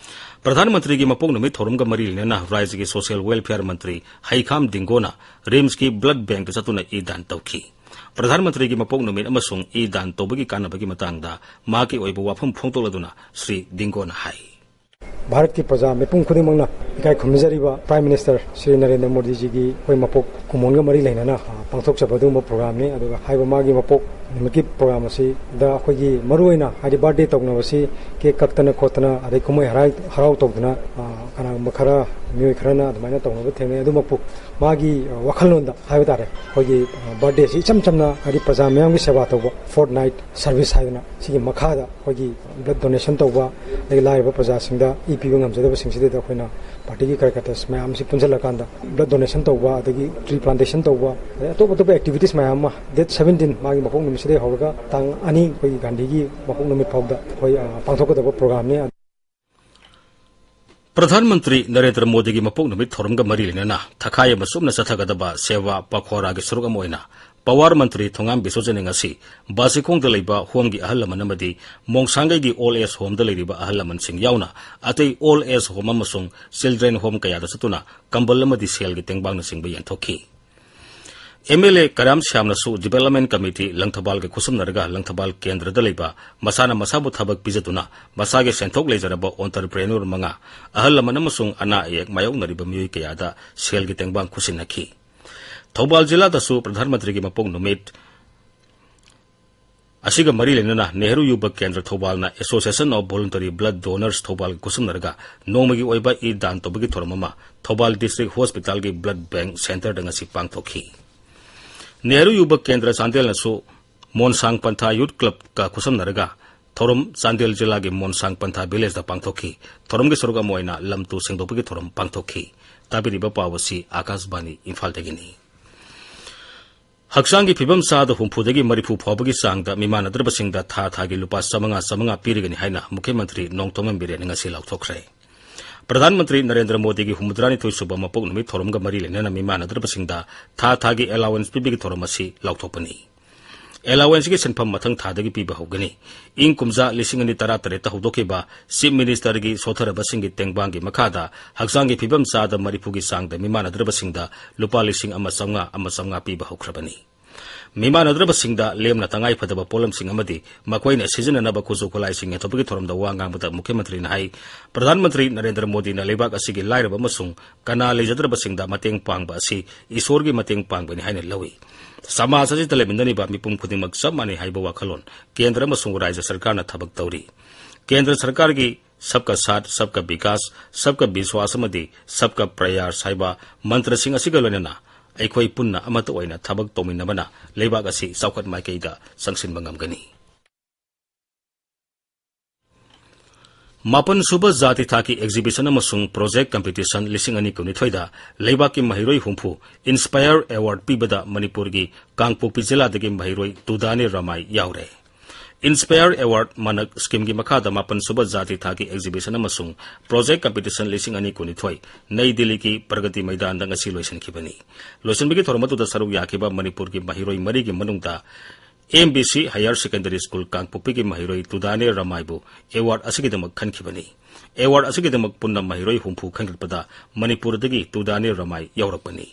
ꯄ꯭ꯔꯙꯥꯟ ꯃꯟꯇ꯭ꯔꯤꯒꯤ ꯃꯄꯣꯛ ꯅꯨꯃꯤꯠ ꯊꯧꯔꯝꯒ ꯃꯔꯤ ꯂꯩꯅꯅ ꯔꯥꯖ꯭ꯌꯒꯤ Social Welfare ꯃꯟꯇ꯭ꯔꯤ ꯍꯩꯈꯥꯝ ꯗꯤꯡꯒꯣꯅ RIMSꯀꯤ blood bankꯇ ꯆꯠꯇꯨꯅ ꯏ ꯗꯥꯟ ꯇꯧꯈꯤ꯫ ꯄ꯭ꯔꯙꯥꯟ ꯃꯟꯇ꯭ꯔꯤꯒꯤ ꯃꯄꯣꯛ ꯅꯨꯃꯤꯠ ꯑꯃꯁꯨꯡ ꯏ ꯗꯥꯟ ꯇꯧꯕꯒꯤ ꯀꯥꯟꯅꯕꯒꯤ ꯃꯇꯥꯡꯗ ꯃꯍꯥꯛꯀꯤ ꯑꯣꯏꯕ ꯋꯥꯐꯝ ꯐꯣꯡꯗꯣꯛꯂꯗꯨꯅ ꯁ꯭ꯔꯤ ꯗꯤꯡꯒꯣꯅ ꯍꯥꯏ꯫ ꯚꯥꯔꯠꯀꯤ ꯄ꯭ꯔꯖꯥ ꯃꯤꯄꯨꯝ ꯈꯨꯗꯤꯡꯃꯛꯅ ꯏꯀꯥꯏ ꯈꯨꯝꯅꯖꯔꯤꯕ Prime Minister ꯁ꯭ꯔꯤ ꯅꯔꯦꯟꯗ꯭ꯔ ꯃꯣꯗꯤꯖꯤꯒꯤ ꯑꯩꯈꯣꯏ ꯃꯄꯣꯛ ꯀꯨꯝꯑꯣꯟꯒ ꯃꯔꯤ ꯂꯩꯅꯅ, ꯑ, ꯄꯥꯡꯊꯣꯛꯆꯕ ꯑꯗꯨꯒꯨꯝꯕ programꯅꯤ꯫ ꯑꯗꯨꯒ ꯍꯥꯏꯔꯤꯕ ꯃꯥꯒꯤ ꯃꯄꯣꯛ ꯅꯨꯃꯤꯠꯀꯤ program ꯑꯁꯤꯗ ꯑꯩꯈꯣꯏꯒꯤ ꯃꯔꯨꯑꯣꯏꯅ, ꯍꯥꯏꯗꯤ, birthday ꯇꯧꯅꯕꯁꯤ cake ꯀꯛꯇꯅ ꯈꯣꯠꯇꯅ, ꯑꯗꯩ ꯀꯨꯝꯍꯩ ꯍꯔꯥꯎ, ꯍꯔꯥꯎ ꯇꯧꯗꯅ, ꯑ, ꯀꯅꯥꯒꯨꯝꯕ ꯈꯔ, ꯃꯤꯑꯣꯏ ꯈꯔꯅ ꯑꯗꯨꯃꯥꯏꯅ ꯇꯧꯅꯕ ꯊꯦꯡꯅꯩ꯫ ꯑꯗꯨꯃꯛꯄꯨ ꯃꯥꯒꯤ, ꯑ, ꯋꯥꯈꯜꯂꯣꯟꯗ ꯍꯥꯏꯕ ꯇꯥꯔꯦ, ꯑꯩꯈꯣꯏꯒꯤ, ꯑ, birthdayꯁꯤ ꯏꯆꯝ ꯆꯝꯅ, ꯍꯥꯏꯗꯤ, ꯄ꯭ꯔꯖꯥ ꯃꯤꯌꯥꯝꯒꯤ ꯁꯦꯕꯥ ꯇꯧꯕ, fortnight service ꯍꯥꯏꯗꯅ, ꯁꯤꯒꯤ ꯃꯈꯥꯗ ꯑꯩꯈꯣꯏꯒꯤ blood donation ꯇꯧꯕ, ꯑꯗꯒꯤ ꯂꯥꯏꯔꯕ ꯄ꯭ꯔꯖꯥꯁꯤꯡꯗ ꯏ ꯄꯤꯕ ꯉꯝꯖꯗꯕꯁꯤꯡꯁꯤꯗꯩꯗ ꯑꯩꯈꯣꯏꯅ partyꯒꯤ ꯀꯥꯔꯌꯀꯔꯇꯥꯁ ꯃꯌꯥꯝꯁꯤ ꯄꯨꯟꯁꯤꯜꯂꯀꯥꯟꯗ blood donation ꯇꯧꯕ, ꯑꯗꯒꯤ tree plantation ꯇꯧꯕ, ꯑꯗꯩ ꯑꯇꯣꯞ ꯑꯇꯣꯞꯄ activities ꯃꯌꯥꯝ ꯑꯃ, date seventeen ꯃꯥꯒꯤ ꯃꯄꯣꯛ ꯅꯨꯃꯤꯠ ꯁꯤꯗꯩ ꯍꯧꯔꯒ ꯇꯥꯡ ꯑꯅꯤ ꯑꯩꯈꯣꯏꯒꯤ ꯒꯥꯟꯙꯤꯒꯤ ꯃꯄꯣꯛ ꯅꯨꯃꯤꯠ ꯐꯥꯎꯗ ꯑꯩꯈꯣꯏ, ꯑ, ꯄꯥꯡꯊꯣꯛꯀꯗꯕ ꯄ꯭ꯔꯣꯒ꯭ꯔꯥꯝꯅꯤ꯫ ꯄ꯭ꯔꯙꯥꯟ ꯃꯟꯇ꯭ꯔꯤ ꯅꯔꯦꯟꯗ꯭ꯔ ꯃꯣꯗꯤꯒꯤ ꯃꯄꯣꯛ ꯅꯨꯃꯤꯠ ꯊꯧꯔꯝꯒ ꯃꯔꯤ ꯂꯩꯅꯅ ꯊꯈꯥꯏ ꯑꯃ ꯆꯨꯞꯅ ꯆꯠꯊꯒꯗꯕ ꯁꯦꯕꯥ ꯄꯈꯣꯔꯥꯒꯤ ꯁꯔꯨꯛ ꯑꯃ ꯑꯣꯏꯅ ꯄꯋꯥꯔ ꯃꯟꯇ꯭ꯔꯤ ꯊꯣꯉꯥꯝ ꯕꯤꯁꯣꯖꯤꯠꯅ ꯉꯁꯤ ꯕꯥꯁꯤꯈꯣꯡꯗ ꯂꯩꯕ ꯍꯣꯝꯒꯤ ꯑꯍꯜ ꯂꯃꯟ ꯑꯃꯗꯤ ꯃꯣꯡꯁꯥꯡꯒꯩꯒꯤ ꯑꯣꯜ ꯑꯦꯖ ꯍꯣꯝꯗ ꯂꯩꯔꯤꯕ ꯑꯍꯜ ꯂꯃꯟꯁꯤꯡ ꯌꯥꯎꯅ ꯑꯇꯩ ꯑꯣꯜ ꯑꯦꯖ ꯍꯣꯝ ꯑꯃꯁꯨꯡ ꯆꯤꯜꯗ꯭ꯔꯦꯟ ꯍꯣꯝ ꯀꯌꯥꯗ ꯆꯠꯇꯨꯅ ꯀꯝꯕꯜ ꯑꯃꯗꯤ ꯁꯦꯜꯒꯤ ꯇꯦꯡꯕꯥꯡꯅꯆꯤꯡꯕ ꯌꯦꯟꯊꯣꯛꯈꯤ꯫ ꯑꯦꯝ ꯑꯦꯜ ꯑꯦ ꯀꯔꯥꯝ ꯁ꯭ꯌꯥꯝꯅꯁꯨ ꯗꯤꯕꯦꯂꯞꯃꯦꯟ ꯀꯃꯤꯇꯤ ꯂꯪꯊꯕꯥꯜꯒ ꯈꯨꯠꯁꯝꯅꯔꯒ ꯂꯪꯊꯕꯥꯜ ꯀꯦꯟꯗ꯭ꯔꯗ ꯂꯩꯕ ꯃꯁꯥꯅ ꯃꯁꯥꯕꯨ ꯊꯕꯛ ꯄꯤꯖꯗꯨꯅ ꯃꯁꯥꯒꯤ ꯁꯦꯟꯊꯣꯛ ꯂꯩꯖꯔꯕ ꯑꯣꯟꯇꯔꯄ꯭ꯔꯦꯅꯨꯔ ꯃꯉꯥ, ꯑꯍꯜ ꯂꯃꯟ ꯑꯃꯁꯨꯡ ꯑꯅꯥ ꯑꯌꯦꯛ ꯃꯥꯌꯣꯛꯅꯔꯤꯕ ꯃꯤꯑꯣꯏ ꯀꯌꯥꯗ ꯁꯦꯜꯒꯤ ꯇꯦꯡꯕꯥꯡ ꯈꯨꯠꯁꯤꯟꯅꯈꯤ꯫ ꯊꯧꯕꯥꯜ ꯖꯤꯂꯥꯗꯁꯨ ꯄ꯭ꯔꯙꯥꯟ ꯃꯟꯇ꯭ꯔꯤꯒꯤ ꯃꯄꯣꯛ ꯅꯨꯃꯤꯠ ꯑꯁꯤꯒ ꯃꯔꯤ ꯂꯩꯅꯅ ꯅꯦꯍꯔꯨ ꯌꯨꯕꯛ ꯀꯦꯟꯗ꯭ꯔ ꯊꯧꯕꯥꯜꯅ Association of Voluntary Blood Donors ꯊꯧꯕꯥꯜꯒ ꯈꯨꯠꯁꯝꯅꯔꯒ ꯅꯣꯡꯃꯒꯤ ꯑꯣꯏꯕ ꯏ ꯗꯥꯟ ꯇꯧꯕꯒꯤ ꯊꯧꯔꯝ ꯑꯃ ꯊꯧꯕꯥꯜ ꯗꯤꯁꯇ꯭ꯔꯤꯛ ꯍꯣꯁꯄꯤꯇꯥꯜꯒꯤ ꯕ꯭ꯂꯗ ꯕꯦꯡꯛ ꯁꯦꯟꯇꯔꯗ ꯉꯁꯤ ꯄꯥꯡꯊꯣꯛꯈꯤ꯫ ꯅꯦꯍꯔꯨ ꯌꯨꯕꯛ ꯀꯦꯟꯗ꯭ꯔ ꯆꯥꯟꯗꯦꯜꯅꯁꯨ ꯃꯣꯟꯁꯥꯡ ꯄꯟꯊꯥ ꯌꯨꯠ ꯀ꯭ꯂꯕꯀ ꯈꯨꯠꯁꯝꯅꯔꯒ ꯊꯧꯔꯝ ꯆꯥꯟꯗꯦꯜ ꯖꯤꯂꯥꯒꯤ ꯃꯣꯟꯁꯥꯡ ꯄꯟꯊꯥ ꯚꯤꯂꯦꯖꯇ ꯄꯥꯡꯊꯣꯛꯈꯤ꯫ ꯊꯧꯔꯝꯒꯤ ꯁꯔꯨꯛ ꯑꯃ ꯑꯣꯏꯅ ꯂꯝ ꯇꯨ ꯁꯦꯡꯗꯣꯛꯄꯒꯤ ꯊꯧꯔꯝ ꯄꯥꯡꯊꯣꯛꯈꯤ꯫ ꯇꯥꯕꯤꯔꯤꯕ ꯄꯥꯎ ꯑꯁꯤ ꯑꯥꯀꯥꯁꯕꯥꯅꯤ ꯏꯝꯐꯥꯜꯗꯒꯤꯅꯤ꯫ ꯍꯛꯆꯥꯡꯒꯤ ꯐꯤꯕꯝ ꯆꯥꯗ ꯍꯨꯝꯐꯨꯗꯒꯤ ꯃꯔꯤꯐꯨ ꯐꯥꯎꯕꯒꯤ ꯆꯥꯡꯗ ꯃꯤꯃꯥꯟꯅꯗ꯭ꯔꯕꯁꯤꯡꯗ ꯊꯥ ꯊꯥꯒꯤ ꯂꯨꯄꯥ ꯆꯥꯃꯉꯥ ꯆꯥꯃꯉꯥ ꯄꯤꯔꯒꯅꯤ ꯍꯥꯏꯅ ꯃꯨꯈ꯭ꯌ ꯃꯟꯇ꯭ꯔꯤ ꯅꯣꯡꯊꯣꯝꯕꯝ ꯕꯤꯔꯦꯟꯅ ꯉꯁꯤ ꯂꯥꯎꯊꯣꯛꯈ꯭ꯔꯦ꯫ ꯄ꯭ꯔꯙꯥꯟ ꯃꯟꯇ꯭ꯔꯤ ꯅꯔꯦꯟꯗ꯭ꯔ ꯃꯣꯗꯤꯒꯤ ꯍꯨꯝꯐꯨꯇꯔꯥꯅꯤꯊꯣꯏ ꯁꯨꯕ ꯃꯄꯣꯛ ꯅꯨꯃꯤꯠ ꯊꯧꯔꯝꯒ ꯃꯔꯤ ꯂꯩꯅꯅ ꯃꯤꯃꯥꯟꯅꯗ꯭ꯔꯕꯁꯤꯡꯗ ꯊꯥ ꯊꯥꯒꯤ ꯑꯦꯂꯥꯋꯦꯟꯁ ꯄꯤꯕꯒꯤ ꯊꯧꯔꯝ ꯑꯁꯤ ꯂꯥꯎꯊꯣꯛꯄꯅꯤ꯫ ꯑꯦꯂꯥꯋꯦꯟꯁꯀꯤ ꯁꯦꯟꯐꯝ ꯃꯊꯪ ꯊꯥꯗꯒꯤ ꯄꯤꯕ ꯍꯧꯒꯅꯤ꯫ ꯏꯪ ꯀꯨꯝꯖꯥ ꯂꯤꯁꯤꯡ ꯑꯅꯤ ꯇꯔꯥꯇꯔꯦꯠꯇ ꯍꯧꯗꯣꯛꯈꯤꯕ ꯆꯤꯐ ꯃꯤꯅꯤꯁꯇꯔꯒꯤ ꯁꯣꯠꯊꯔꯕꯁꯤꯡꯒꯤ ꯇꯦꯡꯕꯥꯡꯒꯤ ꯃꯈꯥꯗ ꯍꯛꯆꯥꯡꯒꯤ ꯐꯤꯕꯝ ꯆꯥꯗ ꯃꯔꯤꯐꯨꯒꯤ ꯆꯥꯡꯗ ꯃꯤꯃꯥꯟꯅꯗ꯭ꯔꯕꯁꯤꯡꯗ ꯂꯨꯄꯥ ꯂꯤꯁꯤꯡ ꯑꯃ ꯆꯥꯝꯃꯉꯥ, ꯑꯃ ꯆꯥꯝꯃꯉꯥ ꯄꯤꯕ ꯍꯧꯈ꯭ꯔꯕꯅꯤ꯫ ꯃꯤꯃꯥꯟꯅꯗ꯭ꯔꯕꯁꯤꯡꯗ ꯂꯦꯝꯅ ꯇꯉꯥꯏꯐꯗꯕ ꯄꯣꯠꯂꯝꯁꯤꯡ ꯑꯃꯗꯤ ꯃꯈꯣꯏꯅ ꯁꯤꯖꯤꯟꯅꯅꯕ ꯈꯨꯠꯁꯨ ꯈꯨꯠꯂꯥꯏꯁꯤꯡ ꯌꯦꯟꯊꯣꯛꯄꯒꯤ ꯊꯧꯔꯝꯗ ꯋꯥ ꯉꯥꯡꯕꯗ ꯃꯨꯈ꯭ꯌ ꯃꯟꯇ꯭ꯔꯤꯅ ꯍꯥꯏ, ꯄ꯭ꯔꯙꯥꯟ ꯃꯟꯇ꯭ꯔꯤ ꯅꯔꯦꯟꯗ꯭ꯔ ꯃꯣꯗꯤꯅ ꯂꯩꯕꯥꯛ ꯑꯁꯤꯒꯤ ꯂꯥꯏꯔꯕ ꯑꯃꯁꯨꯡ ꯀꯅꯥ ꯂꯩꯖꯗ꯭ꯔꯕꯁꯤꯡꯗ ꯃꯇꯦꯡ ꯄꯥꯡꯕ ꯑꯁꯤ ꯏꯁꯣꯔꯒꯤ ꯃꯇꯦꯡ ꯄꯥꯡꯕꯅꯤ ꯍꯥꯏꯅ ꯂꯧꯏ꯫ ꯁꯃꯥꯖ ꯑꯁꯤꯗ ꯂꯩꯃꯤꯟꯅꯔꯤꯕ ꯃꯤꯄꯨꯝ ꯈꯨꯗꯤꯡꯃꯛ ꯆꯞ ꯃꯥꯟꯅꯩ ꯍꯥꯏꯕ ꯋꯥꯈꯜꯂꯣꯟ ꯀꯦꯟꯗ꯭ꯔ ꯑꯃꯁꯨꯡ ꯔꯥꯖ꯭ꯌ ꯁꯔꯀꯥꯔꯅ ꯊꯕꯛ ꯇꯧꯔꯤ꯫ ꯀꯦꯟꯗ꯭ꯔ ꯁꯔꯀꯥꯔꯒꯤ ꯁꯕꯀꯥ ꯁꯥꯊ, ꯁꯕꯀꯥ ꯕꯤꯀꯥꯁ, ꯁꯕꯀꯥ ꯕꯤꯁ꯭ꯋꯥꯁ ꯑꯃꯗꯤ ꯁꯕꯀꯥ ꯄ꯭ꯔꯌꯥꯁ ꯍꯥꯏꯕ ꯃꯟꯇ꯭ꯔꯁꯤꯡ ꯑꯁꯤꯒ ꯂꯣꯏꯅꯅ ꯑꯩꯈꯣꯏ ꯄꯨꯟꯅ ꯑꯃꯠꯇ ꯑꯣꯏꯅ ꯊꯕꯛ ꯇꯧꯃꯤꯟꯅꯕꯅ ꯂꯩꯕꯥꯛ ꯑꯁꯤ ꯆꯥꯎꯈꯠ ꯃꯥꯏꯀꯩꯗ ꯆꯪꯁꯤꯟꯕ ꯉꯝꯒꯅꯤ꯫ ꯃꯥꯄꯟ ꯁꯨꯕ ꯖꯥꯇꯤ ꯊꯥꯛꯀꯤ exhibition ꯑꯃꯁꯨꯡ project competition ꯂꯤꯁꯤꯡ ꯑꯅꯤ ꯀꯨꯟꯅꯤꯊꯣꯏꯗ ꯂꯩꯕꯥꯛꯀꯤ ꯃꯍꯩꯔꯣꯏ ꯍꯨꯝꯐꯨ Inspire Award ꯄꯤꯕꯗ ꯃꯅꯤꯄꯨꯔꯒꯤ ꯀꯥꯡꯄꯣꯛꯄꯤ ꯖꯤꯂꯥꯗꯒꯤ ꯃꯍꯩꯔꯣꯏ ꯇꯨꯗꯥꯅꯦ ꯔꯃꯥꯏ ꯌꯥꯎꯔꯦ꯫ Inspire Award ꯃꯥꯅꯛ schemeꯒꯤ ꯃꯈꯥꯗ ꯃꯥꯄꯟ ꯁꯨꯕ ꯖꯥꯇꯤ ꯊꯥꯛꯀꯤ exhibition ꯑꯃꯁꯨꯡ project competition ꯂꯤꯁꯤꯡ ꯑꯅꯤ ꯀꯨꯟꯅꯤꯊꯣꯏ ꯅꯩ ꯗꯤꯜꯂꯤꯒꯤ ꯄ꯭ꯔꯒꯇꯤ ꯃꯩꯗꯥꯟꯗ ꯉꯁꯤ ꯂꯣꯏꯁꯤꯟꯈꯤꯕꯅꯤ꯫ ꯂꯣꯏꯁꯤꯟꯕꯒꯤ ꯊꯧꯔꯝ ꯑꯗꯨꯗ ꯁꯔꯨꯛ ꯌꯥꯈꯤꯕ ꯃꯅꯤꯄꯨꯔꯒꯤ ꯃꯍꯩꯔꯣꯏ ꯃꯔꯤꯒꯤ ꯃꯅꯨꯡꯗ M B C Higher Secondary School ꯀꯥꯡꯄꯣꯛꯄꯤꯒꯤ ꯃꯍꯩꯔꯣꯏ ꯇꯨꯗꯥꯅꯦ ꯔꯃꯥꯏꯕꯨ award ꯑꯁꯤꯒꯤꯗꯃꯛ ꯈꯟꯈꯤꯕꯅꯤ꯫ Award ꯑꯁꯤꯒꯤꯗꯃꯛ ꯄꯨꯟꯅ ꯃꯍꯩꯔꯣꯏ ꯍꯨꯝꯐꯨ ꯈꯟꯒꯠꯄꯗ ꯃꯅꯤꯄꯨꯔꯗꯒꯤ ꯇꯨꯗꯥꯅꯦ ꯔꯃꯥꯏ ꯌꯥꯎꯔꯛꯄꯅꯤ꯫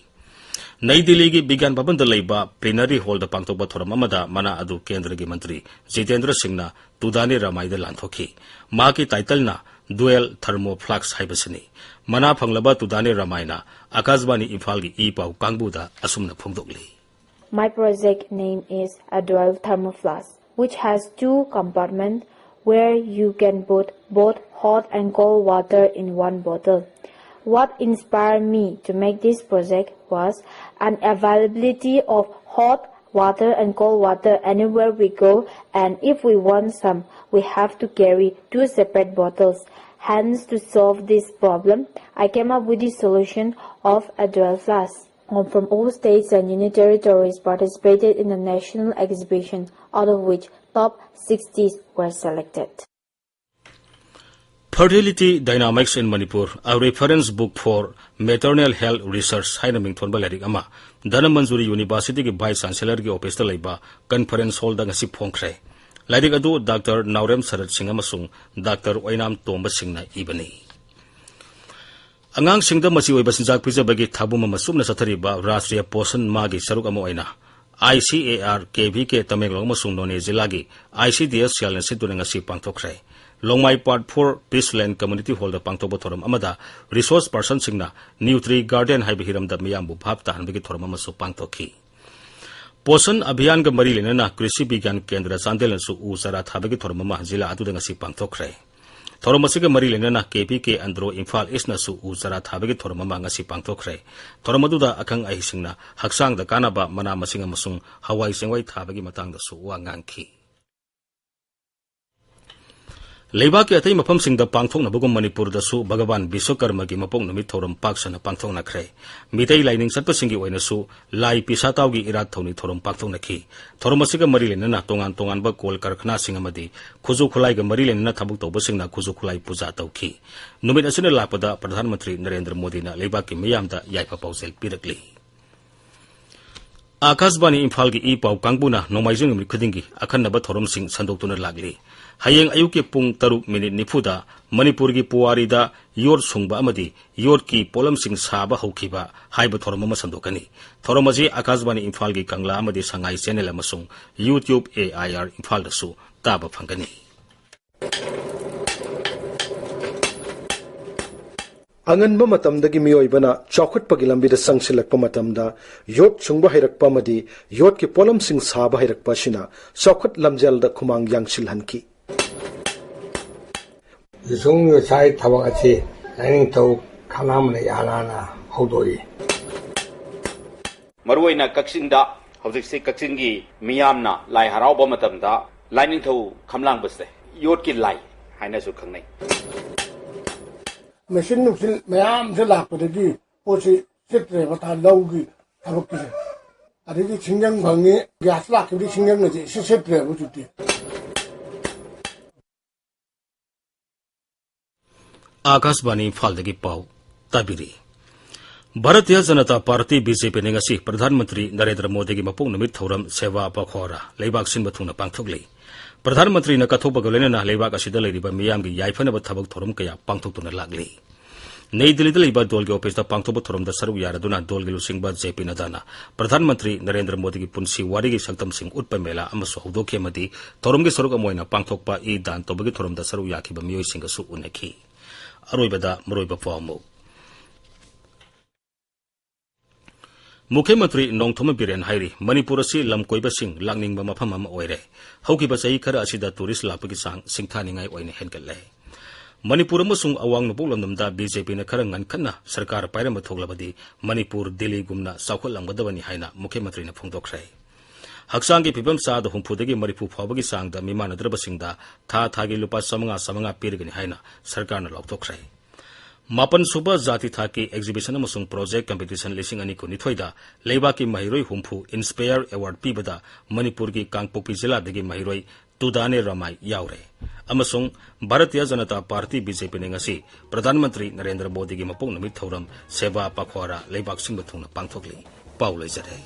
ꯅꯩ ꯗꯤꯜꯂꯤꯒꯤ ꯕꯤꯒ꯭ꯌꯥꯟ ꯚꯕꯟꯗ ꯂꯩꯕ plenary hallꯗ ꯄꯥꯡꯊꯣꯛꯄ ꯊꯧꯔꯝ ꯑꯃꯗ ꯃꯅꯥ ꯑꯗꯨ ꯀꯦꯟꯗ꯭ꯔꯒꯤ ꯃꯟꯇ꯭ꯔꯤ ꯖꯤꯇꯦꯟꯗ꯭ꯔ ꯁꯤꯡꯅ ꯇꯨꯗꯥꯅꯦ ꯔꯃꯥꯏꯗ ꯂꯥꯟꯊꯣꯛꯈꯤ꯫ ꯃꯍꯥꯛꯀꯤ titleꯅ Dual Thermo Flask ꯍꯥꯏꯕꯁꯤꯅꯤ꯫ ꯃꯅꯥ ꯐꯪꯂꯕ ꯇꯨꯗꯥꯅꯦ ꯔꯃꯥꯏꯅ ꯑꯀꯥꯁꯕꯥꯅꯤ ꯏꯝꯐꯥꯜꯒꯤ ꯏ ꯄꯥꯎ ꯀꯥꯡꯕꯨꯗ ꯑꯁꯨꯝꯅ ꯐꯣꯡꯗꯣꯛꯂꯤ꯫ My project name is a dual thermoflask, which has two compartments where you can put both hot and cold water in one bottle. What inspired me to make this project was an availability of hot water and cold water anywhere we go, and if we want some, we have to carry two separate bottles. Hence, to solve this problem, I came up with the solution of a dual flask. From all states and union territories participated in the national exhibition, out of which top sixty were selected. Fertility Dynamics in Manipur, a reference book for maternal health research ꯍꯥꯏꯅ ꯃꯤꯡꯊꯣꯟꯕ ꯂꯥꯏꯔꯤꯛ ꯑꯃ Dhanamanjuri Universityꯒꯤ Vice Chancellorꯒꯤ officeꯇ ꯂꯩꯕ conference hallꯗ ꯉꯁꯤ ꯐꯣꯡꯈ꯭ꯔꯦ꯫ ꯂꯥꯏꯔꯤꯛ ꯑꯗꯨ Doctor ꯅꯥꯎꯔꯦꯝ ꯁꯔꯠ ꯁꯤꯡ ꯑꯃꯁꯨꯡ Doctor ꯑꯣꯏꯅꯥꯝ ꯇꯣꯝꯕ ꯁꯤꯡꯅ ꯏꯕꯅꯤ꯫ ꯑꯉꯥꯡꯁꯤꯡꯗ ꯃꯆꯤ ꯑꯣꯏꯕ ꯆꯤꯟꯖꯥꯛ ꯄꯤꯖꯕꯒꯤ ꯊꯥꯕꯨꯝ ꯑꯃ ꯆꯨꯞꯅ ꯆꯠꯊꯔꯤꯕ ꯔꯥꯁꯇ꯭ꯔꯤꯌꯥ ꯄꯣꯁꯟ ꯃꯥꯒꯤ ꯁꯔꯨꯛ ꯑꯃ ꯑꯣꯏꯅ I C A R, K V K Tamenglong ꯑꯃꯁꯨꯡ ꯅꯣꯅꯦ ꯖꯤꯂꯥꯒꯤ I C D S ꯁꯦꯜꯅ ꯁꯤꯟꯗꯨꯅ ꯉꯁꯤ ꯄꯥꯡꯊꯣꯛꯈ꯭ꯔꯦ꯫ ꯂꯣꯡꯃꯥꯏ Part four Peace Land Community Hallꯗ ꯄꯥꯡꯊꯣꯛꯄ ꯊꯧꯔꯝ ꯑꯃꯗ resource personꯁꯤꯡꯅ Nutri Garden ꯍꯥꯏꯕ ꯍꯤꯔꯝꯗ ꯃꯤꯌꯥꯝꯕꯨ ꯚꯥꯞ ꯇꯥꯍꯟꯕꯒꯤ ꯊꯧꯔꯝ ꯑꯃꯁꯨ ꯄꯥꯡꯊꯣꯛꯈꯤ꯫ ꯄꯣꯁꯟ ꯑꯚꯤꯌꯥꯟꯒ ꯃꯔꯤ ꯂꯩꯅꯅ ꯀ꯭ꯔꯤꯁꯤ ꯕꯤꯒ꯭ꯌꯥꯟ ꯀꯦꯟꯗ꯭ꯔ ꯆꯥꯟꯗꯦꯜꯅꯁꯨ ꯎ ꯆꯥꯔꯥ ꯊꯥꯕꯒꯤ ꯊꯧꯔꯝ ꯑꯃ ꯖꯤꯂꯥ ꯑꯗꯨꯗ ꯉꯁꯤ ꯄꯥꯡꯊꯣꯛꯈ꯭ꯔꯦ꯫ ꯊꯧꯔꯝ ꯑꯁꯤꯒ ꯃꯔꯤ ꯂꯩꯅꯅ K P K Andro Imphal Eastꯅꯁꯨ ꯎ ꯆꯥꯔꯥ ꯊꯥꯕꯒꯤ ꯊꯧꯔꯝ ꯑꯃ ꯉꯁꯤ ꯄꯥꯡꯊꯣꯛꯈ꯭ꯔꯦ꯫ ꯊꯧꯔꯝ ꯑꯗꯨꯗ ꯑꯈꯪ ꯑꯍꯩꯁꯤꯡꯅ ꯍꯛꯆꯥꯡꯗ ꯀꯥꯟꯅꯕ ꯃꯅꯥ ꯃꯁꯤꯡ ꯑꯃꯁꯨꯡ ꯍꯋꯥꯏ ꯆꯦꯡꯋꯥꯏ ꯊꯥꯕꯒꯤ ꯃꯇꯥꯡꯗꯁꯨ ꯋꯥ ꯉꯥꯡꯈꯤ꯫ ꯂꯩꯕꯥꯛꯀꯤ ꯑꯇꯩ ꯃꯐꯝꯁꯤꯡꯗ ꯄꯥꯡꯊꯣꯛꯅꯕꯒꯨꯝ ꯃꯅꯤꯄꯨꯔꯗꯁꯨ ꯚꯒꯋꯥꯟ ꯕꯤꯁ꯭ꯋꯀꯔꯃꯒꯤ ꯃꯄꯣꯛ ꯅꯨꯃꯤꯠ ꯊꯧꯔꯝ ꯄꯥꯛ ꯁꯟꯅ ꯄꯥꯡꯊꯣꯛꯅꯈ꯭ꯔꯦ꯫ ꯃꯤꯇꯩ ꯂꯥꯏꯅꯤꯡ ꯆꯠꯄꯁꯤꯡꯒꯤ ꯑꯣꯏꯅꯁꯨ ꯂꯥꯏ ꯄꯤꯁꯥ ꯇꯥꯎꯒꯤ ꯏꯔꯥꯠ ꯊꯧꯅꯤ ꯊꯧꯔꯝ ꯄꯥꯡꯊꯣꯛꯅꯈꯤ꯫ ꯊꯧꯔꯝ ꯑꯁꯤꯒ ꯃꯔꯤ ꯂꯩꯅꯅ ꯇꯣꯉꯥꯟ ꯇꯣꯉꯥꯟꯕ ꯀꯣꯜ ꯀꯔꯈꯅꯥꯁꯤꯡ ꯑꯃꯗꯤ ꯈꯨꯠꯁꯨ ꯈꯨꯠꯂꯥꯏꯒ ꯃꯔꯤ ꯂꯩꯅꯅ ꯊꯕꯛ ꯇꯧꯕꯁꯤꯡꯅ ꯈꯨꯠꯁꯨ ꯈꯨꯠꯂꯥꯏ ꯄꯨꯖꯥ ꯇꯧꯈꯤ꯫ ꯅꯨꯃꯤꯠ ꯑꯁꯤꯅ ꯂꯥꯛꯄꯗ ꯄ꯭ꯔꯙꯥꯟ ꯃꯟꯇ꯭ꯔꯤ ꯅꯔꯦꯟꯗ꯭ꯔ ꯃꯣꯗꯤꯅ ꯂꯩꯕꯥꯛꯀꯤ ꯃꯤꯌꯥꯝꯗ ꯌꯥꯏꯐ ꯄꯥꯎꯖꯦꯜ ꯄꯤꯔꯛꯂꯤ꯫ ꯑꯥꯀꯥꯁꯕꯥꯅꯤ ꯏꯝꯐꯥꯜꯒꯤ ꯏ ꯄꯥꯎ ꯀꯥꯡꯕꯨꯅ ꯅꯣꯡꯃꯥꯏꯖꯤꯡ ꯅꯨꯃꯤꯠ ꯈꯨꯗꯤꯡꯒꯤ ꯑꯈꯟꯅꯕ ꯊꯧꯔꯝꯁꯤꯡ ꯁꯟꯗꯣꯛꯇꯨꯅ ꯂꯥꯛꯂꯤ꯫ ꯍꯌꯦꯡ ꯑꯌꯨꯛꯀꯤ ꯄꯨꯡ ꯇꯔꯨꯛ ꯃꯤꯅꯤꯠ ꯅꯤꯐꯨꯗ ꯃꯅꯤꯄꯨꯔꯒꯤ ꯄꯨꯋꯥꯔꯤꯗ ꯌꯣꯠ ꯁꯨꯡꯕ ꯑꯃꯗꯤ ꯌꯣꯠꯀꯤ ꯄꯣꯠꯂꯝꯁꯤꯡ ꯁꯥꯕ ꯍꯧꯈꯤꯕ ꯍꯥꯏꯕ ꯊꯧꯔꯝ ꯑꯃ ꯁꯟꯗꯣꯛꯀꯅꯤ꯫ ꯊꯧꯔꯝ ꯑꯁꯤ ꯑꯥꯀꯥꯁꯕꯥꯅꯤ ꯏꯝꯐꯥꯜꯒꯤ ꯀꯪꯂꯥ ꯑꯃꯗꯤ ꯁꯉꯥꯏ ꯆꯦꯅꯦꯜ ꯑꯃꯁꯨꯡ YouTube AIR ꯏꯝꯐꯥꯜꯗꯁꯨ ꯇꯥꯕ ꯐꯪꯒꯅꯤ꯫ ꯑꯉꯟꯕ ꯃꯇꯝꯗꯒꯤ ꯃꯤꯑꯣꯏꯕꯅ ꯆꯥꯎꯈꯠꯄꯒꯤ ꯂꯝꯕꯤꯗ ꯆꯪꯁꯤꯜꯂꯛꯄ ꯃꯇꯝꯗ, ꯌꯣꯠ ꯁꯨꯡꯕ ꯍꯩꯔꯛꯄ ꯑꯃꯗꯤ ꯌꯣꯠꯀꯤ ꯄꯣꯠꯂꯝꯁꯤꯡ ꯁꯥꯕ ꯍꯩꯔꯛꯄ ꯑꯁꯤꯅ ꯆꯥꯎꯈꯠ ꯂꯝꯖꯦꯜꯗ ꯈꯨꯃꯥꯡ ꯌꯥꯡꯁꯤꯜꯍꯟꯈꯤ꯫ ꯌꯣꯠꯁꯨꯡ ꯌꯣꯠꯁꯥꯏ ꯊꯕꯛ ꯑꯁꯤ ꯂꯥꯏꯅꯤꯡꯊꯧ ꯈꯝꯂꯥꯡꯕꯅ ꯏꯍꯥꯟ ꯍꯥꯟꯅ ꯍꯧꯗꯣꯛꯏ꯫ ꯃꯔꯨꯑꯣꯏꯅ ꯀꯛꯆꯤꯡꯗ ꯍꯧꯖꯤꯛꯁꯤ ꯀꯛꯆꯤꯡꯒꯤ ꯃꯤꯌꯥꯝꯅ ꯂꯥꯏ ꯍꯔꯥꯎꯕ ꯃꯇꯝꯗ ꯂꯥꯏꯅꯤꯡꯊꯧ ꯈꯝꯂꯥꯡꯕꯁꯦ ꯌꯣꯠꯀꯤ ꯂꯥꯏ ꯍꯥꯏꯅꯁꯨ ꯈꯪꯅꯩ꯫ ꯃꯦꯆꯤꯟ ꯅꯨꯡꯆꯤꯟ ꯃꯌꯥꯝꯁꯦ ꯂꯥꯛꯄꯗꯒꯤ ꯄꯣꯠꯁꯤ ꯁꯤꯠꯇ꯭ꯔꯦꯕ, ꯊꯥ ꯂꯧꯒꯤ ꯊꯕꯛꯀꯤꯁꯦ꯫ ꯑꯗꯒꯤ ꯁꯤꯡꯖꯪ ꯐꯪꯉꯤ, ꯒ꯭ꯌꯥꯁ ꯂꯥꯛꯈꯤꯕꯗꯒꯤ ꯁꯤꯡꯖꯪ ꯑꯁꯤ ꯏꯁꯤꯠ ꯁꯤꯠꯇ꯭ꯔꯦꯕ ꯍꯧꯖꯤꯛꯇꯤ꯫ ꯑꯥꯀꯥꯁꯕꯥꯅꯤ ꯏꯝꯐꯥꯜꯗꯒꯤ ꯄꯥꯎ ꯇꯥꯕꯤꯔꯤ꯫ ꯚꯥꯔꯇꯤꯌ ꯖꯅꯇꯥ ꯄꯥꯔꯇꯤ, BJPꯅ ꯉꯁꯤ ꯄ꯭ꯔꯙꯥꯟ ꯃꯟꯇ꯭ꯔꯤ ꯅꯔꯦꯟꯗ꯭ꯔ ꯃꯣꯗꯤꯒꯤ ꯃꯄꯣꯛ ꯅꯨꯃꯤꯠ ꯊꯧꯔꯝ ꯁꯦꯕꯥ ꯄꯈꯣꯔꯥ ꯂꯩꯕꯥꯛ ꯁꯤꯟꯕ ꯊꯨꯡꯅ ꯄꯥꯡꯊꯣꯛꯂꯤ꯫ ꯄ꯭ꯔꯙꯥꯟ ꯃꯟꯇ꯭ꯔꯤꯅ ꯀꯠꯊꯣꯛꯄꯒ ꯂꯣꯏꯅꯅ ꯂꯩꯕꯥꯛ ꯑꯁꯤꯗ ꯂꯩꯔꯤꯕ ꯃꯤꯌꯥꯝꯒꯤ ꯌꯥꯏꯐꯅꯕ ꯊꯕꯛ ꯊꯧꯔꯝ ꯀꯌꯥ ꯄꯥꯡꯊꯣꯛꯇꯨꯅ ꯂꯥꯛꯂꯤ꯫ ꯅꯩ ꯗꯤꯜꯂꯤꯗ ꯂꯩꯕ ꯗꯣꯜꯒꯤ ꯑꯣꯐꯤꯁꯇ ꯄꯥꯡꯊꯣꯛꯄ ꯊꯧꯔꯝꯗ ꯁꯔꯨꯛ ꯌꯥꯔꯗꯨꯅ ꯗꯣꯜꯒꯤ ꯂꯨꯆꯤꯡꯕ JP ꯅꯗꯥꯅ ꯄ꯭ꯔꯙꯥꯟ ꯃꯟꯇ꯭ꯔꯤ ꯅꯔꯦꯟꯗ꯭ꯔ ꯃꯣꯗꯤꯒꯤ ꯄꯨꯟꯁꯤ ꯋꯥꯔꯤꯒꯤ ꯁꯛꯇꯝꯁꯤꯡ ꯎꯠꯄ ꯃꯦꯂꯥ ꯑꯃꯁꯨ ꯍꯧꯗꯣꯛꯈꯤ ꯑꯃꯗꯤ ꯊꯧꯔꯝꯒꯤ ꯁꯔꯨꯛ ꯑꯃ ꯑꯣꯏꯅ ꯄꯥꯡꯊꯣꯛꯄ ꯏ ꯗꯥꯟ ꯇꯧꯕꯒꯤ ꯊꯧꯔꯝꯗ ꯁꯔꯨꯛ ꯌꯥꯈꯤꯕ ꯃꯤꯑꯣꯏꯁꯤꯡꯒꯁꯨ ꯎꯅꯈꯤ꯫ ꯑꯔꯣꯏꯕꯗ ꯃꯔꯨꯑꯣꯏꯕ ꯄꯥꯎ ꯑꯃꯨꯛ꯫ ꯃꯨꯈ꯭ꯌ ꯃꯟꯇ꯭ꯔꯤ ꯅꯣꯡꯊꯣꯝꯕꯝ ꯕꯤꯔꯦꯟ ꯍꯥꯏꯔꯤ, ꯃꯅꯤꯄꯨꯔ ꯑꯁꯤ ꯂꯝ ꯀꯣꯏꯕꯁꯤꯡ ꯂꯥꯛꯅꯤꯡꯕ ꯃꯐꯝ ꯑꯃ ꯑꯣꯏꯔꯦ꯫ ꯍꯧꯈꯤꯕ ꯆꯍꯤ ꯈꯔ ꯑꯁꯤꯗ ꯇꯨꯔꯤꯁ ꯂꯥꯛꯄꯒꯤ ꯆꯥꯡ ꯁꯤꯡꯊꯥꯅꯤꯡꯉꯥꯏ ꯑꯣꯏꯅ ꯍꯦꯟꯒꯠꯂꯦ꯫ ꯃꯅꯤꯄꯨꯔ ꯑꯃꯁꯨꯡ ꯑꯋꯥꯡ ꯅꯣꯡꯄꯣꯛ ꯂꯝꯗꯝꯗ BJPꯅ ꯈꯔ ꯉꯟꯈꯠꯅ ꯁꯔꯀꯥꯔ ꯄꯥꯏꯔꯝꯕ ꯊꯣꯛꯂꯕꯗꯤ ꯃꯅꯤꯄꯨꯔ ꯗꯤꯜꯂꯤꯒꯨꯝꯅ ꯆꯥꯎꯈꯠꯂꯝꯒꯗꯕꯅꯤ ꯍꯥꯏꯅ ꯃꯨꯈ꯭ꯌ ꯃꯟꯇ꯭ꯔꯤꯅ ꯐꯣꯡꯗꯣꯛꯈ꯭ꯔꯦ꯫ ꯍꯛꯆꯥꯡꯒꯤ ꯐꯤꯕꯝ ꯆꯥꯗ ꯍꯨꯝꯐꯨꯗꯒꯤ ꯃꯔꯤꯐꯨ ꯐꯥꯎꯕꯒꯤ ꯆꯥꯡꯗ ꯃꯤꯃꯥꯟꯅꯗ꯭ꯔꯕꯁꯤꯡꯗ ꯊꯥ ꯊꯥꯒꯤ ꯂꯨꯄꯥ ꯆꯥꯃꯉꯥ ꯆꯥꯃꯉꯥ ꯄꯤꯔꯒꯅꯤ ꯍꯥꯏꯅ ꯁꯔꯀꯥꯔꯅ ꯂꯥꯎꯊꯣꯛꯈ꯭ꯔꯦ꯫ ꯃꯥꯄꯟ ꯁꯨꯕ ꯖꯥꯇꯤ ꯊꯥꯛꯀꯤ exhibition ꯑꯃꯁꯨꯡ project competition ꯂꯤꯁꯤꯡ ꯑꯅꯤ ꯀꯨꯟꯅꯤꯊꯣꯏꯗ ꯂꯩꯕꯥꯛꯀꯤ ꯃꯍꯩꯔꯣꯏ ꯍꯨꯝꯐꯨ Inspire Award ꯄꯤꯕꯗ ꯃꯅꯤꯄꯨꯔꯒꯤ ꯀꯥꯡꯄꯣꯛꯄꯤ ꯖꯤꯂꯥꯗꯒꯤ ꯃꯍꯩꯔꯣꯏ ꯇꯨꯗꯥꯅꯦ ꯔꯃꯥꯏ ꯌꯥꯎꯔꯦ꯫ ꯑꯃꯁꯨꯡ ꯚꯥꯔꯇꯤꯌ ꯖꯅꯇꯥ ꯄꯥꯔꯇꯤ, BJPꯅ ꯉꯁꯤ ꯄ꯭ꯔꯙꯥꯟ ꯃꯟꯇ꯭ꯔꯤ ꯅꯔꯦꯟꯗ꯭ꯔ ꯃꯣꯗꯤꯒꯤ ꯃꯄꯣꯛ ꯅꯨꯃꯤꯠ ꯊꯧꯔꯝ ꯁꯦꯕꯥ ꯄꯈ꯭ꯋꯥꯔꯥ ꯂꯩꯕꯥꯛ ꯁꯤꯟꯕ ꯊꯨꯡꯅ ꯄꯥꯡꯊꯣꯛꯂꯤ꯫ ꯄꯥꯎ ꯂꯣꯏꯖꯔꯦ꯫